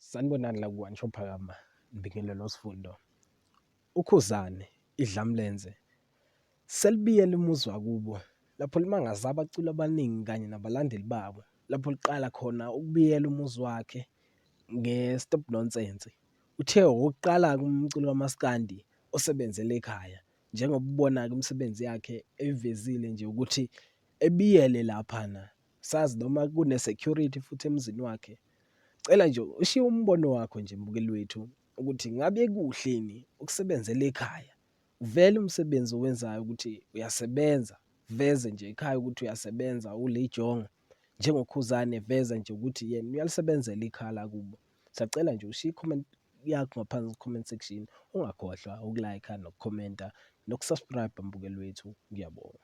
Sanibonani la ku-One Shop Phakama, ngibingelele sifundo. UKhuzani, iDlamlenze, selibiyele umuzi wakubo lapho limangaza abaculi abaningi kanye nabalandeli babo lapho liqala khona ukubiyela umuzi wakhe nge-Stop Nonsense. Uthe owokuqala-ke umculi kamaskandi osebenzela ekhaya njengoba ubona-ke imisebenzi yakhe eyivezile nje ukuthi ebiyele laphana. Sazi noma kune-security futhi emzini wakhe. Cela nje ushiye umbono wakho nje mbukeli wethu ukuthi ngabe kuhle yini ukusebenzela ekhaya. Vele umsebenzi owenzayo ukuthi uyasebenza, veze nje ekhaya ukuthi uyasebenza ulijongo. NjengoKhuzani eveza nje ukuthi yena uyalisebenzela ikhaya lakubo. Siyacela nje ushiye i-comment yakho ngaphansi ku-comment section. Ungakhohlwa uku-like-a nokukhomenta noku-subscribe mbukeli wethu. Ngiyabonga.